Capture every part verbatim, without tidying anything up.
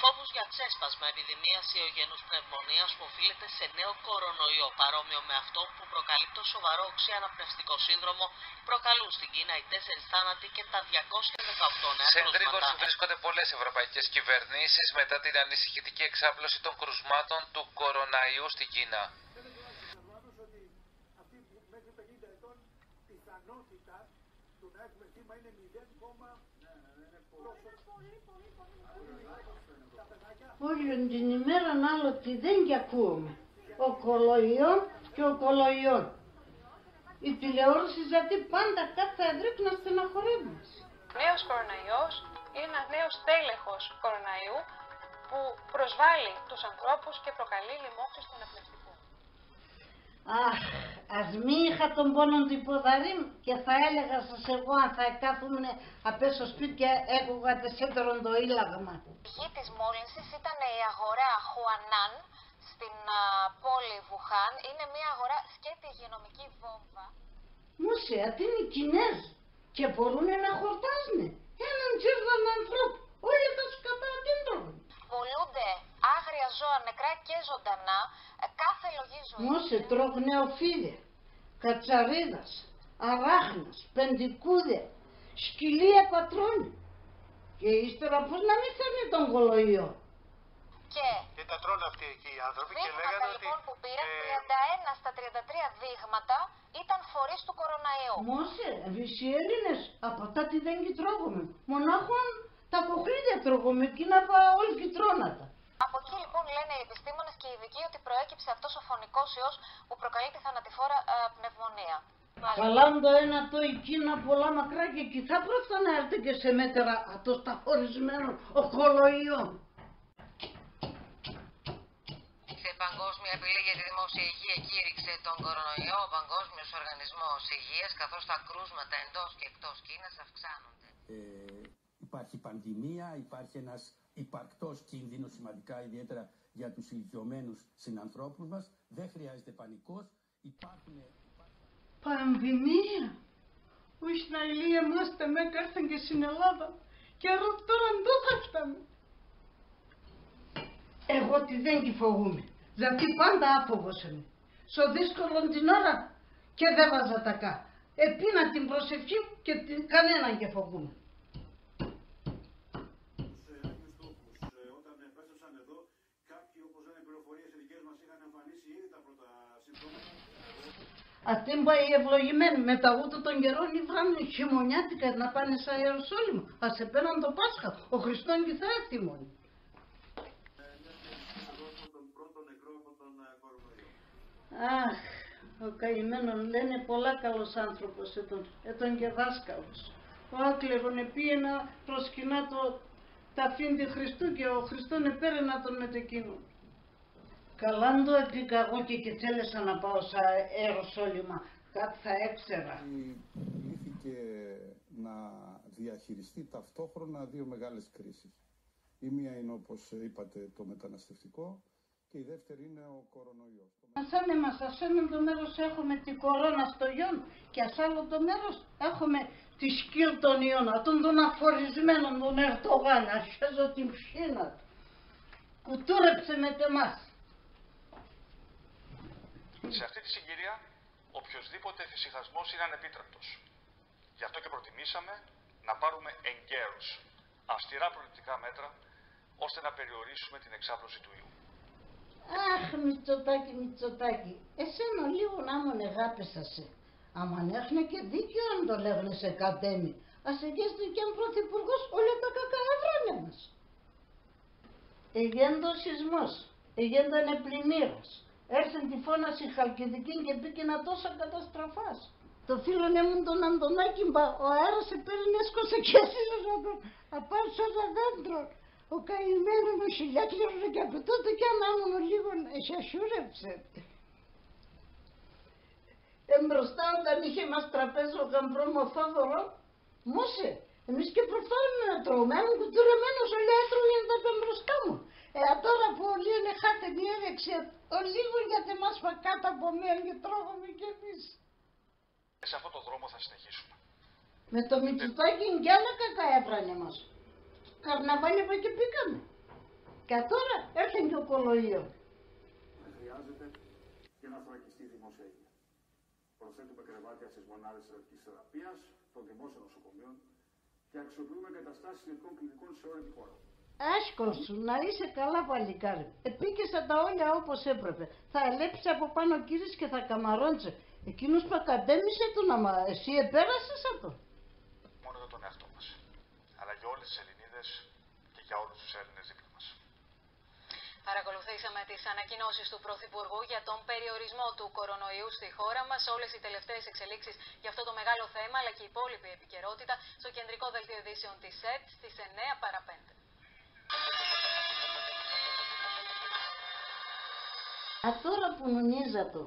Φόβους για ξέσπασμα επιδημίας ιογενούς πνευμονίας που οφείλεται σε νέο κορονοϊό, παρόμοιο με αυτό που προκαλεί το σοβαρό οξύ αναπνευστικό σύνδρομο, προκαλούν στην Κίνα οι τέσσερις θάνατοι και τα διακόσια δεκαοκτώ νέα κρούσματα. Σε εγρήγορση βρίσκονται πολλές ευρωπαϊκές κυβερνήσεις μετά την ανησυχητική εξάπλωση των κρουσμάτων του κοροναϊού στην Κίνα. Του να έχουμε θύμα είναι μηδέν κόμμα. Όλην την ημέραν άλλο τιδέν κι ακούομε. Ο κολοϊόν και ο κολοϊόν. Η τηλεόραση ζατεί πάντα κάτ' θα ευρήκ' να στεναχωρεύ' μας. Νέος κοροναϊός είναι ένας νέος στέλεχος κοροναϊού που προσβάλλει τους ανθρώπους και προκαλεί λοιμώξεις του αναπνευστικού. Αχ, ας μη είχα τον πόνον του ποδαρί'μ και θα έλεγα σας εγώ αν θα εκάθουμουν απέσ' σο σπίτ' και έκουγα τ' εσέτερον το ύλαγμα. Πηγή της μόλυνσης ήτανε η αγορά Χουανάν στην, α, πόλη Βουχάν. Είναι μια αγορά σκέτη υγειονομική βόμβα. Μώσε, ατείν' οι Κινέζ' και επορούνε να χορτάζ'νε έναν τσίρδαν ανθρώπ'. Όλια τα σκατά ατείν' τρώγ'νε; Πολλούνται άγρια ζώα, νεκρά και ζωντανά, ε, κάθε λογή ζωής. Μώσε, τρώγ'νε οφίδια, κατσαρίδας, αράχνας, πεντικούδια, σκυλία πα τρώγ'νε. Και ύστερα πώς να μη θέν'νε τον κολοϊόν; Και τα τρώνε αυτοί εκεί οι άνθρωποι και λέγανε ότι, λοιπόν, που πήραν, ε, τριάντα ένα στα τριάντα τρία δείγματα ήταν φορείς του κοροναϊού. Μώσε, εμείς οι Έλληνες απ' ατά τιδέν 'κι τρώγουμε. Μονάχον τα κοχλίδια τρώγουμε, εκείνα πα όλ' 'κι τρών' ατα. Από εκεί, λοιπόν, λένε οι επιστήμονες και οι ειδικοί ότι προέκυψε αυτός ο φωνικός ιός που προκαλεί τη θανατηφόρα, ε, πνευμονία. Μάλιστα. Καλάν' το έναν το η Κίνα πολλά μακρά και 'κι θα πρόφθαν να έρ'ται και σε μέτερα ατός τ' αφορισμένον ο κολοϊόν. Σε παγκόσμια απειλή για τη δημόσια υγεία κήρυξε τον κορονοϊό ο Παγκόσμιος Οργανισμός Υγείας, καθώς τα κρούσματα εντός και εκτός Κίνας αυξάνονται. Ε, υπάρχει πανδημία, υπάρχει ένας υπαρκτός κίνδυνος, σημαντικά, ιδιαίτερα για τους ηλικιωμένους συνανθρώπους μας. Δεν χρειάζεται πανικός. Πανδημία! Ούι, να ελύει εμάς τ' εμέκ έρθεν και σην Ελλάδαν. Και αρ' ατώρα ντο θα ευτάμε; Εγώ τιδέν 'κι φοούμαι. Ζατεί πάντα άφοβος εμεί. Σο δύσκολον την ώραν 'κ' εδέβαζα τ' ακά. Επίνα την προσευχήν μ' και τη-, κανέναν 'κ' εφοούμαι. Τους, ε, Άγιους Τόπους, ε, όταν επέστρεψαν εδώ, κάποιοι, όπως λένε πληροφορίες οι δικές μας, είχαν εμφανίσει ήδη τα πρώτα συμπτώματα. Ατείν' πα οι ευλογημένοι, μετ' αούτο τον καιρόν ηύρανε χειμωνιάτικα να πάνε σα Ιεροσόλυμα, ας επέραν το Πάσχα, ο Χριστόν 'κι θα έρθει μόνον. Ε, μια στιγμή, εγώ έχω τον πρώτο νεκρό από τον, ε, κορονοϊό. Αχ, ο καημένον, λένε, πολλά καλός άνθρωπος έτον, έτον και δάσκαλος. Ο άκλερον επήεν να προσκυνά το ταφήν τη Χριστού και ο Χριστόν επέρεν ατον μετ' εκείνον. Καλάν' το εποίκα εγώ και 'κ' ετσέλεσα να πάω σα Ιεροσόλυμα, κάτ' θα έξερα. Κλήθηκε να διαχειριστεί ταυτόχρονα δύο μεγάλες κρίσεις. Η μία είναι, όπως είπατε, το μεταναστευτικό και η δεύτερη είναι ο κορονοϊός. Ας άν' εμάς, ας έναν το μέρος έχουμε τη κορώνα σο γιόν και ας άλλο το μέρος έχουμε τη σκύλ' τον ιόν, ατόν τον αφορισμένον τον Ερντογάν, ας χέζω την ψ̌ην ατ'. Κουτούρεψεν μετ' εμάς. Σε αυτή τη συγκυρία, οποιοσδήποτε εφησυχασμός είναι ανεπίτρεπτος. Γι' αυτό και προτιμήσαμε να πάρουμε εγκαίρως αυστηρά προληπτικά μέτρα, ώστε να περιορίσουμε την εξάπλωση του ιού. Αχ, Μητσοτάκη, Μητσοτάκη, εσέν ολίγον άμον εγάπεσα σε. Άμα έχ'νε και δίκαιον άν' το λέγ'νε σε κάτ' έμεινε. Ας εγέστον κι αν πρωθυπουργός, όλα τα κακά εύρανε μας. Εγέντον σεισμός, εγέντανε πλημμύρας. Έρθεν τυφώνας η Χαλκιδική και εποίκεν ατόσα καταστροφάς. Το φίλον έμουν τον Αντωνάκη, μπα, ο αέρας επέρεν, έσκωσε κι έσυρεν ατον απάν' σ' ένα δέντρον. Ο καημένον ο χιλιάκληρον εκ' ατούτο κι αν άμον ολίγον εσιασούρεψεν. Εμπροστά, όταν είχε μας τραπέζ' ο γαμπρό μ' ο Θόδωρον, Μώσε, εμείς 'κ' επροφθάραμε να τρώμε, άμον κουτουρεμένος, όλα έτρωγεν τα π' εμπροστά μ'. Ε, ατώρα που ολίγον εχάθεν η όρεξη, ολίγον για τ' εμάς πα κάτ' από μίαν και τρώγουμε κι εμείς. Σε αυτό το δρόμο θα συνεχίσουμε. Με το Μητσοτάκη κι άλλα κακά εύρανε μας. Καρναβάλια πα 'κ' εποίκαμε. Και ατώρα έρθεν και ο κολοϊός. Δεν χρειάζεται και να θωρακιστεί η δημόσια υγεία. Προσθέτουμε κρεβάτια στις μονάδες εντατικής θεραπείας, των δημόσιων νοσοκομείων και αξιοποιούμε εγκαταστάσεις ιδιωτικών κλινικών σε όλη τη χώρα. Άσκον σου, να είσαι καλά, παλικάρι μ'. Επήκες ατα όλα όπως έπρεπε. Θα ελέπεις από πάνω, κύρις, και θα καμαρών'τσε. Εκείνος πα κατέμισε τον, άμα εσύ επέρασες ατο. Μόνο για τον εαυτό μας, αλλά για όλες τις Ελληνίδες και για όλους τους Έλληνες δίπλα μας. Παρακολουθήσαμε τις ανακοινώσεις του Πρωθυπουργού για τον περιορισμό του κορονοϊού στη χώρα μας. Όλες οι τελευταίες εξελίξεις για αυτό το μεγάλο θέμα, αλλά και η υπόλοιπη επικαιρότητα, στο κεντρικό δελτίο ειδήσεων της ΕΡΤ στις εννιά παρά πέντε. Ατώρα που νουνίζ' ατο,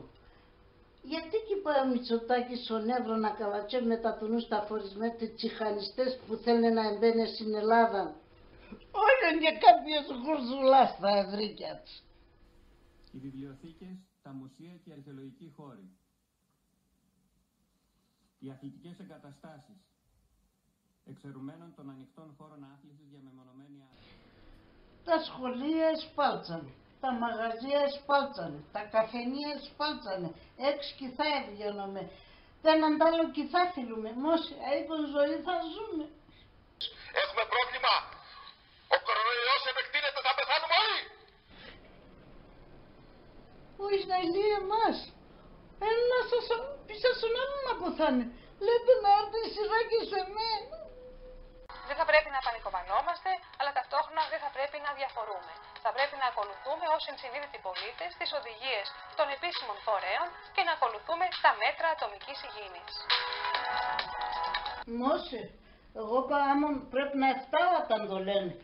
γιατί 'κ' πάει ο Μητσοτάκης σον Εύρον να καβατσεύ' μετ' ατουνούς τ' αφορισμένους, τες τσιχανιστές που θέλ'νε να εμπαίν'νε σην Ελλάδαν; Όλον και κάποιος γουρζουλάς θα ευρήκ' ατ'ς. Οι βιβλιοθήκες, τα μουσεία και οι αρχαιολογικοί χώροι. Οι αθλητικές εγκαταστάσεις, εξαιρουμένων των ανοιχτών χώρων άθλησης για μεμονωμένη άδεια. Τα σχολεία εσπάλτσανε, τα μαγαζία εσπάλτσανε, τα καφενεία εσπάλτσανε. Έξ' 'κι θα εβγαίνομε, τ' έναν τ' άλλο 'κι θα φιλούμε. Μώσε, αΐκον ζωήν θα ζούμε; Έχουμε πρόβλημα. Ο κορονοϊός επεκτείνεται, θα πεθάνουμε όλοι. Ω Ισραηλοί εμάς. Ένας ας, πίσ' ας σον άλλον αποθάν'νε. Λέπ'νε να έρ'ται η σειρά και σ' εμέν. Δεν θα πρέπει να πανικοβαλλόμαστε, αλλά ταυτόχρονα δεν θα πρέπει να αδιαφορούμε. Θα πρέπει να ακολουθούμε ως ενσυνείδητοι πολίτες τις οδηγίες των επίσημων φορέων και να ακολουθούμε τα μέτρα ατομικής υγιεινής. Μώσε, εγώ πα άμον πρέπ' να ευτάγω ατά ντο λένε.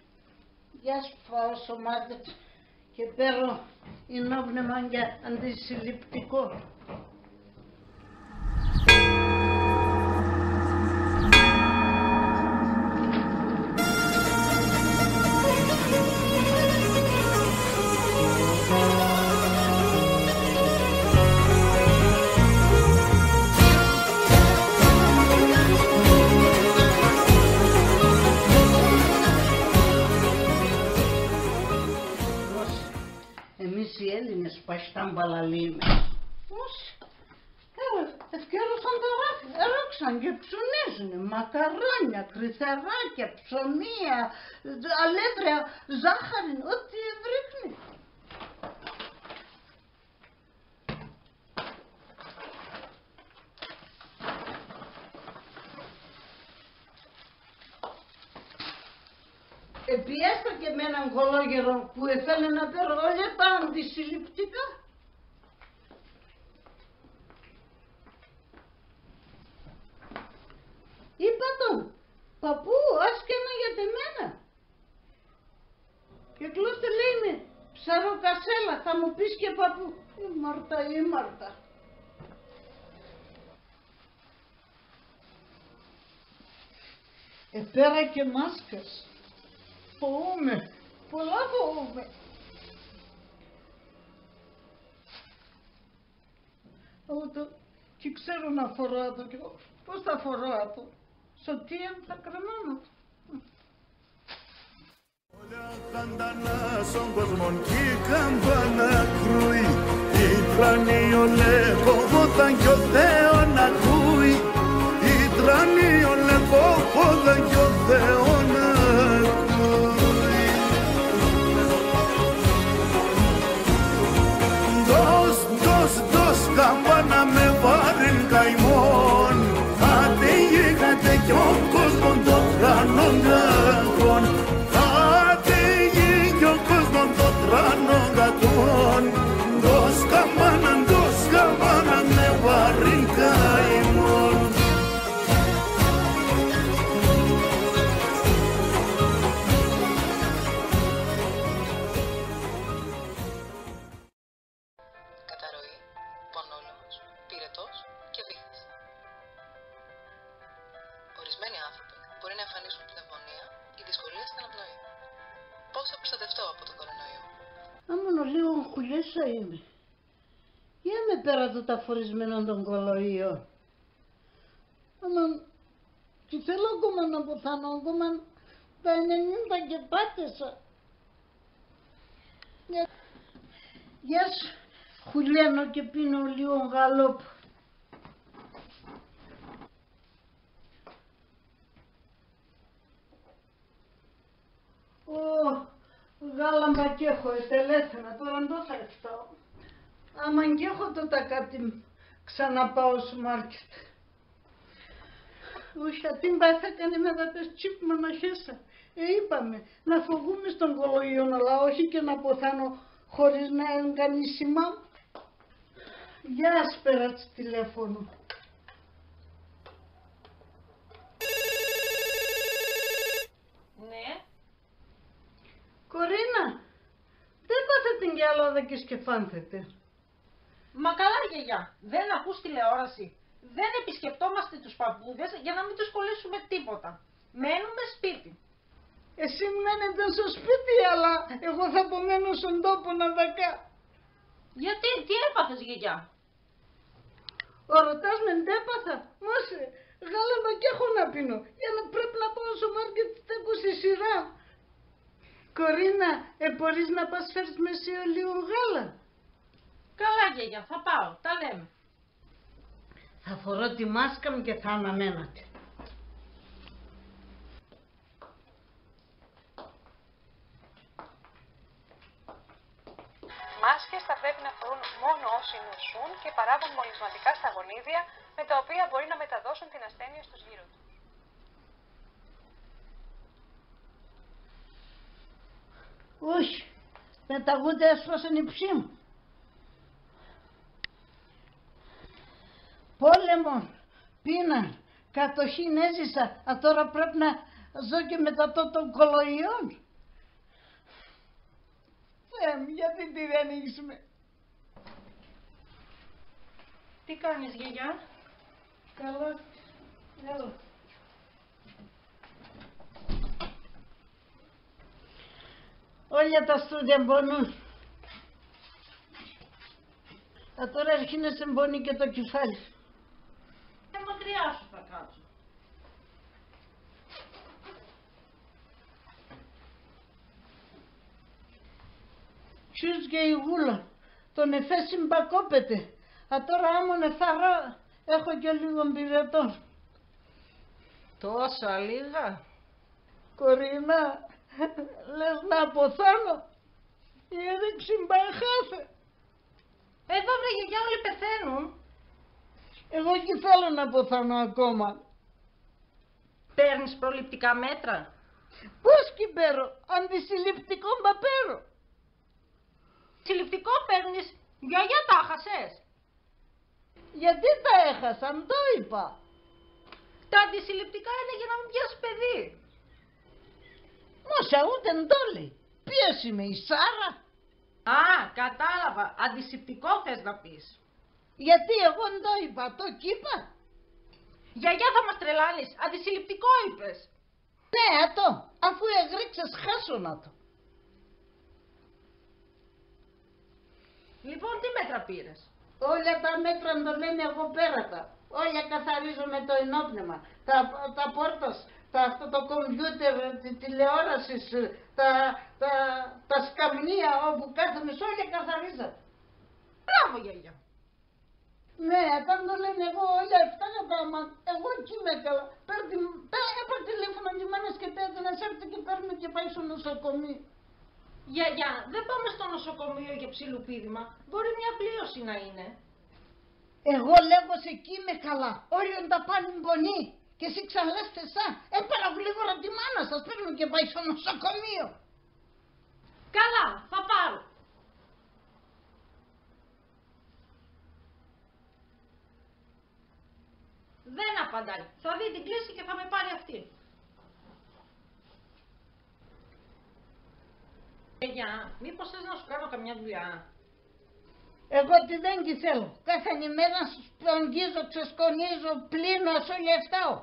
Ας φάω σο μάρκετ και παίρω ινόπνευμαν και αντισυλληπτικό. Εμείς οι Έλληνες πα στάμπαλα λύουμε. Πώς; Κα-, ευτέρωσαν τα ράφια, ερώξαν και ψουνίζουνε μακαρόνια, κρυθαράκια, ψωμία, αλεύρια, ζάχαρη, ό,τι ευρήκ'νε. Επίαστα και μ' έναν κολόγερον που εθέλ'νε να παίρω όλα τα αντισυλληπτικά. Είπα τον, παππού, άσκ' έναν για τ' εμένα. Και κλώστε, λέει με, ψαροκασέλα, θα μου πεις και παππού. Ήμαρτα, ήμαρτα. Επέρα και μάσκας. Φοούμαι, πολλά φοούμαι. Ατό 'κι ξέρω να φορώ ατο κι εγώ. Πώς θα φορώ ατο; Σο τείαν θα κρεμάμ' ατο; Όλα χάντανα σον κόσμον κι η καμπάνα κρούει. Ιτράνει ο λεκοβόταν κι ο Θεόν ακούει. Ιτράνει ο λεκοβόταν κι ο Θεόν ακούει. Ντος, ντος, ντος, καμπάνα με βάρην καημόν. Άτε γίγαντε κι ο κόσμον το τρανόν κακόν. Άτε γίγαν κι ο κόσμον το τρανόν κακόν. Ντος καμπάνα, ντος καμπάνα με βάρην καημόν. Καταρροή, πονόλαιμος, πυρετός και βήχας. Ορισμένοι άνθρωποι μπορεί να εμφανίσουν πνευμονία ή δυσκολία στην αναπνοή. Πώς θα προστατευτώ από τον κορονοϊό; Άμον ολίγον χουλέσσα είμαι. Γιαμ' επέρα τούτον αφορισμένον τον κολοϊόν. Άμον 'κι θέλω ακόμαν να αποθάνω, ακόμαν τα ενενήντα 'κ' επάτεσα. Γεια σου. Χουλένω και πίνω λίγο γαλόπ. Ω, γάλα μπα 'κ' έχω, ετελέθεν, ατώρα ντο θα ευτάω; Άμαν 'κ' έχω, τότε κάτι ξαν πάω σο μάρκετ. Ουίχ, ατείν' πα εθέκανε με δαπές τσιπ μαναχέσσα. Ε, είπαμε, να φοβούμες τον κολοϊόν, αλλά όχι και να ποθάνω χωρίς να έν' κανεί σιμά. Γεια, ας παίρ' ατ'ς τηλέφωνο. Ναι. Κορίνα, ντ' έπαθ' ατείν' κι άλλο αδακίς και φάνθετε; Μα καλά, γιαγιά, δεν ακούς τηλεόραση; Δεν επισκεπτόμαστε τους παππούδες για να μην τους κολλήσουμε τίποτα. Μένουμε σπίτι. Εσύ μένετε σο σπίτι, αλλά εγώ θα απομένω σον τόπον αδακά. Γιατί, τι έπαθες, γιαγιά; Ορωτάς με ντ' έπαθα; Μώσε, γάλα μπα 'κ' έχω να πίνω. Για να πρέπ' να πάω σο μάρκετ, στέκω σε σειρά. Κορίνα, εμπορείς να πας φέρ'ς με εσύ ολίγον γάλα; Καλά, γιαγιά, θα πάω. Τα λέμε. Θα φορώ τη μάσκα μ' και θα αναμέν' ατείν'. Μάσκες θα πρέπει να φορούν μόνο όσοι νοσούν και παράγουν μολυσματικά στα γονίδια, με τα οποία μπορεί να μεταδώσουν την ασθένεια στους γύρω τους. Ουίχ, με τα γούτα έσπασεν η ψή μ'. Πόλεμον, πείναν, κατοχήν έζησα, ατώρα πρέπ' να ζω και με τ' ατό τον κολοϊόν; Θεέ μ', γιατί τιδέν είχες με; Τι κάνεις, γιαγιά; Καλά. Έλα. Όλα τα στούδια μ' πονούν. Ατώρα αρχίν εσέν πονεί και το κεφάλι. Ε, μακριά σου θα κάτσω. Τσούζ' και η γούλα, το νεφέσι μ' πα κόπεται. Ατώρα άμον εθαρώ, έχω και ολίγον πυρετόν. Τόσα λίγα; Κορίνα, λες να αποθάνω; Η όρεξη μ' πα εχάθεν. Εδώ, βρε γιαγιά, όλοι πεθαίνουν. Εγώ 'κι θέλω να αποθάνω ακόμα. Παίρνεις προληπτικά μέτρα; Πώς 'κι παίρω, αντισυλληπτικό μ' πα παίρω. Συλληπτικό παίρνεις; Γιαγιά, τα άχασες; Γιατί τα έχασα, ντ' είπα. Τα αντισυλληπτικά είναι για να μην πιάσεις παιδί. Μώσε, ούτε ντ' λέει. Ποίος είμαι, η Σάρα; Α, κατάλαβα. Αντισηπτικό θες να πεις. Γιατί, εγώ ντ' είπα, ατό 'κ' είπα; Γιαγιά, θα μας τρελάνεις. Αντισυλληπτικό είπες. Ναι, ατό, αφού εγροίκ'σες, χάσον ατο. Λοιπόν, τι μέτρα πήρες; Όλα τα μέτρα ντ' το λένε, εγώ παίρ' ατα. Όλα καθαρίζω με το ενόπνευμα. Τα, τα πόρτας, τα, αυτό το κομπιούτερ, τη τηλεόρασης, τα, τα, τα σκαμνία όπου κάθουμαι, σ' όλα καθαρίζ' ατα. Μπράβο, γιαγιά. Ναι, ατά ντ' το λένε, εγώ όλα ευτάγα ατα, άμα εγώ 'κ' είμαι καλά. Παίρ' τη, τα, έπαρ' τηλέφωνο τη μάνα σ' και πέει ατεν ας έρθει και παίρ' με και πάει σο νοσοκομείο. Γιαγιά, δεν πάμε στο νοσοκομείο για ψιλοπήδημα. Μπορεί μια πλείωση να είναι. Εγώ λέγω σε 'κ' είμαι καλά. Όλον τ' απάν' μ' πονεί. Και εσύ ξαν λες τ' εσά. Έπαρ' γλήγορα τη μάνα σ', ας παίρ' με και πάει σο νοσοκομείο. Καλά, θα πάρω. Δεν απαντάει. Θα δει την κλήση και θα με πάρει αυτή. Γιαγιά, μήπως θες να σου κάνω καμιά δουλειά; Εγώ τιδέν 'κι θέλω. Κάθαν ημέραν σ', σπογγίζω, ξεσκονίζω, πλύνω, ας όλα ευτάω.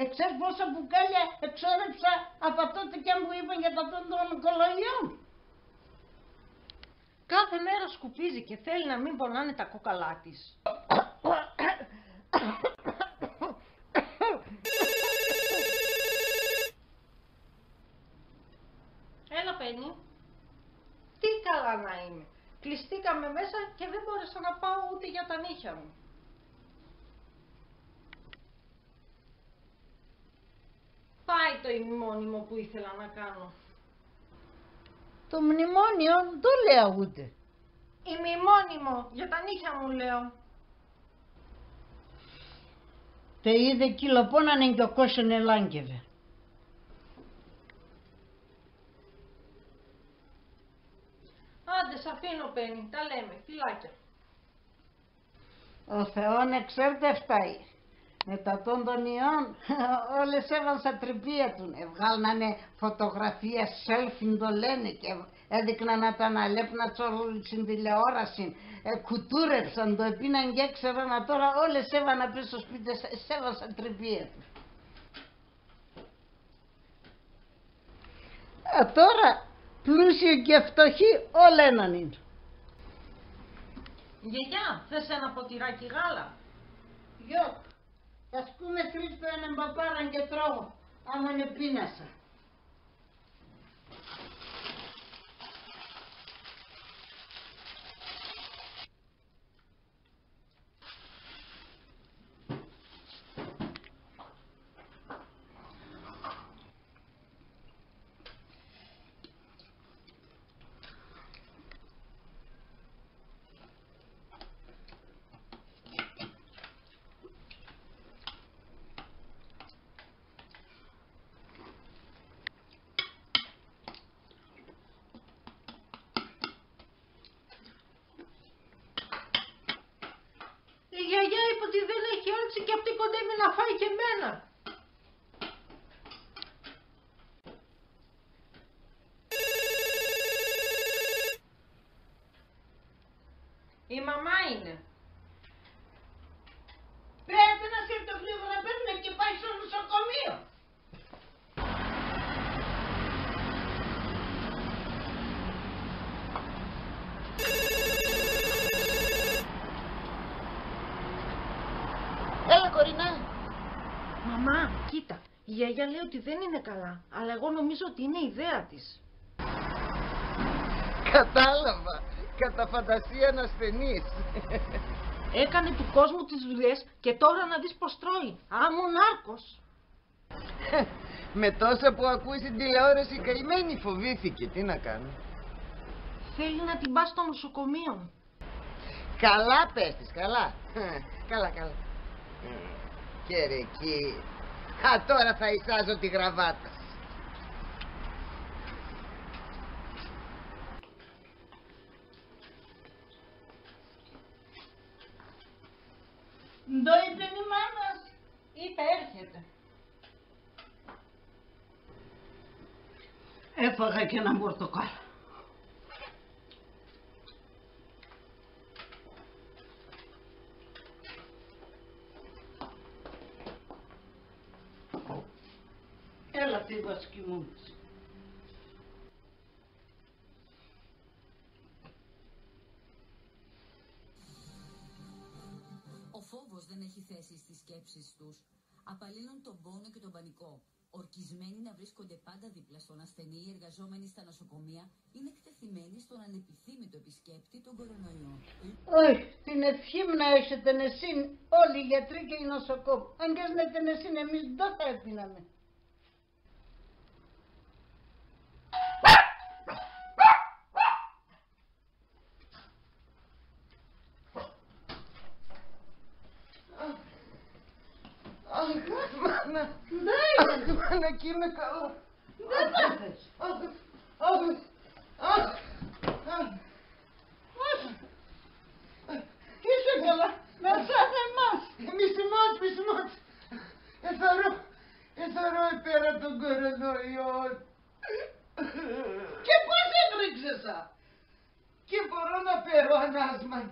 Εξέρτς πόσα μπουκάλια εξόρεψα απ' ατότε 'κ' άν' που είπαν για τ' ατόν τον κολοϊόν; Κάθε μέρα σκουπίζει και θέλει να μην πονάνε τα κόκαλά της. καλά να είμαι. Κλειστήκαμε μέσα και δεν μπόρεσα να πάω ούτε για τα νύχια μου. Πάει το ημιμόνιμο που ήθελα να κάνω. Το μνημόνιο ντο λέγεται; Ημιμόνιμο, για τα νύχια μου λέω. Τε είδε κυλοπόνανε κι ο κόσεν ελάγκευε. Άντε, σ' αφήνω, Πέννη, τα λέμε, φιλάκια. Ο Θεόν εξέρ' τ' ευτάει. Μετ' ατόν τον ιόν, όλες έβαν σα τρυπία τουν. Εβγάλνανε φωτογραφία selfie ντο λένε και έδεικναν ατα να λέπ'ν ατ'ς όλη σην τηλεόρασην. Εκουτούρεψαν ντο, επίναν κι έξεραν, ατώρα όλες έβαν απέσ' σο σπίτ', εσέβαν σα τρυπία τουν. Ατώρα πλούσιοι και φτωχοί όλ' έναν είναι. Γιαγιά, θες ένα ποτηράκι γάλα; Γιοκ, θα σκούμαι τρεις το έναν παπάραν και τρώω, άμον επείνασα. Η γιαγιά είπε ότι δεν έχει όρεξη και αυτή κοντεύει να φάει και εμένα. Η μαμά είναι. Πέτε να σύρ' το γρήγορα, παίρνε και πάει σο νοσοκομείο. Έλα, Κορίνα. Μαμά, κοίτα. Η γιαγιά λέει ότι δεν είναι καλά, αλλά εγώ νομίζω ότι είναι ιδέα της. Κατάλαβα. Κατά φαντασίαν ασθενής. Έκανε του κόσμου τις δουλειές και τώρα να δεις πώς τρώει. Άμον νάρκος. Με τόσα που ακούει στην τηλεόραση, η καημένη φοβήθηκε. Τι να κάνει; Θέλει να την πάει στο νοσοκομείο. Καλά, πες της, καλά. Καλά, καλά. Και ρε εκεί. Α, τώρα θα εισάζω τη γραβάτα σ'. Ντο είπεν η μάνα σ'; Είπε, έρχεται. Έφαγα και έναν πορτοκάλ'. Έλα, Φίβα, ας κοιμούμεσαι. Ο φόβος δεν έχει θέση στις σκέψεις τους. Απαλύνουν τον πόνο και τον πανικό. Ορκισμένοι να βρίσκονται πάντα δίπλα στον ασθενή, οι εργαζόμενοι στα νοσοκομεία είναι εκτεθειμένοι στον ανεπιθύμητο επισκέπτη, τον κορονοϊό. Ωχ, την ευχή μ' να έχετε εσύν όλοι οι γιατροί και οι νοσοκόμ'. Αν 'κ' έζ'νετεν εσύν, εμείς ντο θα επίναμε; Αχ, μάνα. Ναι. Αχ, μάνα, 'κ' είμαι καλά. Δεν θα θες. Αχ, αχ, αχ, αχ. Πώς; Είσαι καλά; Να σ' άθεν εμάς. Μη σιμώτ', μη σιμώτ'. Εθαρρώ, εθαρρώ επέρα τον κορονοϊόν. Και πώς ευρήκ'ς εσά; Και μπορώ να παίρω ανάσμαν;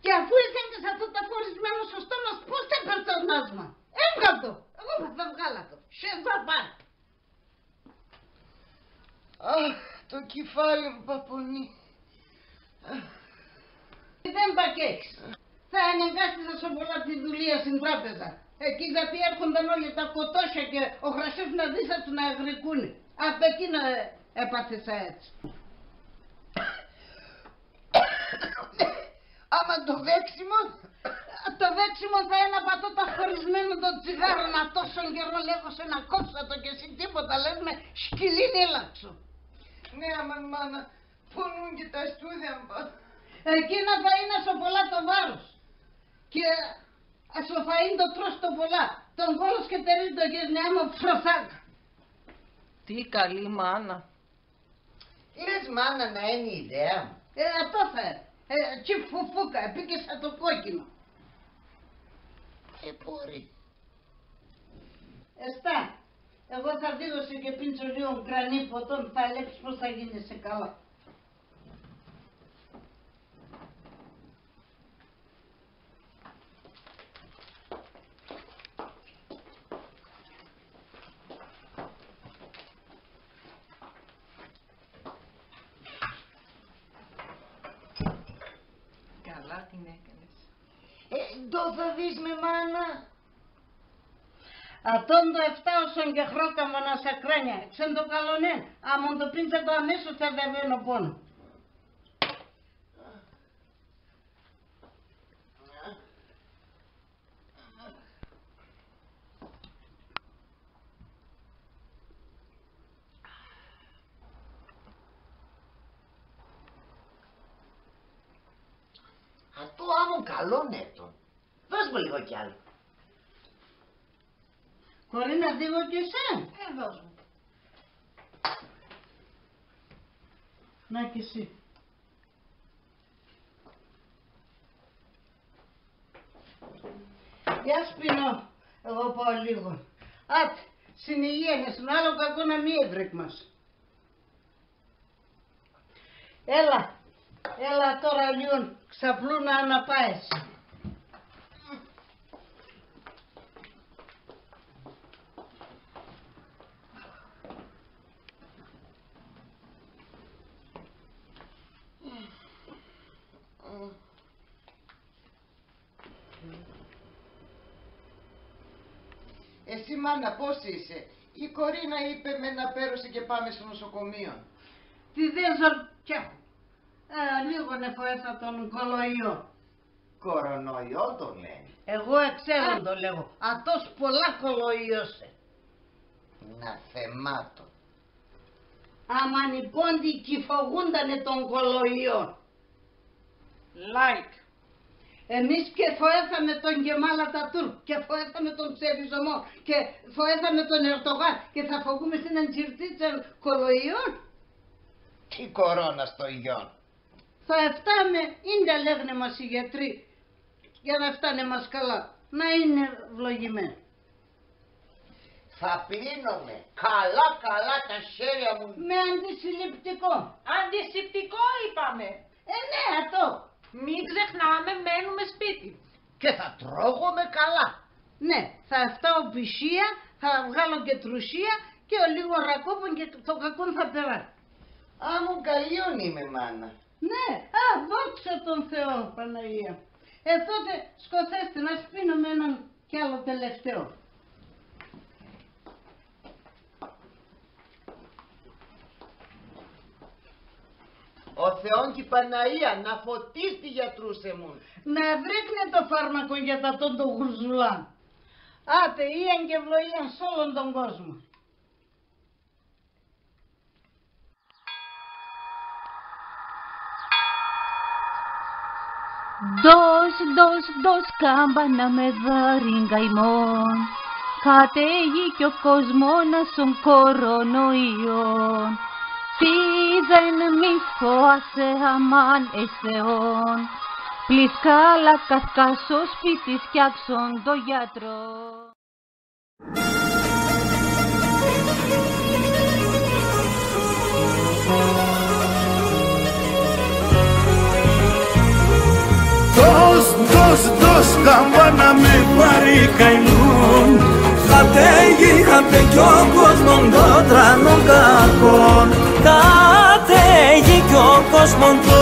Και αφού έσ'νες ατό τ' αφορισμένον σο στόμα σ', πώς θα παίρτς ανάσμαν; Έβγαλ' το. Εγώ θα, θα εβγάλ' ατο. Σ' εσά πα. Αχ, το κεφάλι μ' πα πονεί. Δεν πα 'κ' έχεις. Θα αναγκάστες να σ' εβολά τη δουλεία σην τράπεζαν. Εκεί γιατί έρχονταν όλα τα κοτόσια και οχρασίφ'ν' αδύσατον να εγροικούνε. Απ' εκεί να έπαθες αέτσ'. Άμα το δέξιμο, το δέξιμο θα έν' απ' ατό το αχωρισμένον το τσιγάρον, ατόσον καιρόν λέγω σε να κόψ' ατο κι εσύ τίποτα, λες με σκυλίν ήλαξον. Ναι, άμα μάνα, πονούν και τα στούδινα μ'. Εκείνα θα είναι ας σο πολλά το βάρος. Και ας σο φαΐν ντο τρως το πολλά. Τον κώλον σ' και τερίζ' ντο καείς, νεά μ' φροθάκα. Τι καλή μάνα. Λες μάνα να έν' η ιδέα μ'; Ε, ατό θα έν'. Ε, ατζή φουφούκα, εποίκες σα το κόκκινο. Ε, μπορεί. Εστά, εγώ θα δίγω σε και πίντσ' ολίγον κρανί ποτόν, θα ελέπ'ς πώς θα γίνεσαι καλά. Καλά την έκανες. Ε, ντο θα δεις με, μάνα; Ατόν ντο εφτάω σον και χρόκαμον ας σα κράνια, ξεν το καλόν έν', άμα ντο πίντσ' ατο αμέσως θα δεβαίν' ο πόνον. Ατό άμον καλόν έτον. Δώσ' μου λίγο κι άλλο. Κορίνα, δίγω κι εσέν; Ε, δώσ' μου. Να κι εσύ. Για ας πίνω εγώ πα ολίγον. Ατ', σην υγείαν εσουν, άλλο κακόν να μη ευρήκ' μας. Έλα, έλα τώρα ολίγον, ξαπλούνα να πα εσύ. Εσύ, μάνα, πώς είσαι; Η Κορίνα είπε με να παίρω σε και πάμε σο νοσοκομείον. Τι δέν' ζορ' κι έχω. Ε, ολίγον εφοέθα τον κολοϊόν. Κορονοϊόν τον λένε. Εγώ εξέρον ντο λέγω. Ατός πολλά κολοϊός έν'. Αναθεμάτων. Άμαν οι Πόντιοι 'κι φογούντανε τον κολοϊόν. Like. Εμείς 'κι εφοέθαμε τον Κεμάλ Ατατούρκ, 'κι εφοέθαμε τον ξεριζωμόν, 'κι εφοέθαμε τον Ερντογάν, και θα φογούμες έναν τσιρτίτσαν κολοϊόν; Τι κορώνα στο γιόν. Θα εφτάμε, ίντια λέγ'νε μας οι γιατροί, για να εφτάνε μας καλά, να είναι ευλογημέν'. Θα πλύνω με καλά καλά τα χέρια μου. Με αντισυλληπτικό. Αντισηπτικό είπαμε. Ε, ναι, ατό. Μη ξεχνάμε, μένουμε σπίτι. Και θα τρώγω με καλά. Ναι, θα εφτάω πισία, θα βγάλω και τρουσία και ολίγον ρακόπον και το κακόν θα περά'. Άμον καλή όν είμαι, μάνα. Ναι, α, δόξα τον Θεό, Παναγία. Ε, τότε σκοθέστεν, ας πίνουμε έναν κι άλλο τελευταίο. Ο Θεόν κι η Παναΐα να φωτίς τη γιατρούς εμουν. Να ευρήκ'νε το φάρμακον για τ' ατόν το γουρζουλάν. Άτε, ίαν και ευλογίαν σ' όλον τον κόσμον. Ντος, ντος, ντος, καμπάνα με βαρύν καημόν, κατέγει κι ο κόσμον ας σον κορονοϊόν. Τιδέν μη φοάσαι, αμάν εσ' Θεόν, πλύς καλά, καθ' κάτ' σο σπίτ' σ', κι άκ'σον το γιατρόν. Ντος, ντος, ντος, καμπάνα με βαρύν καημόν, κατέγει, κατέγει κι ο κόσμον το τρανόν κακόν. Κατέγει κι ο κόσμον το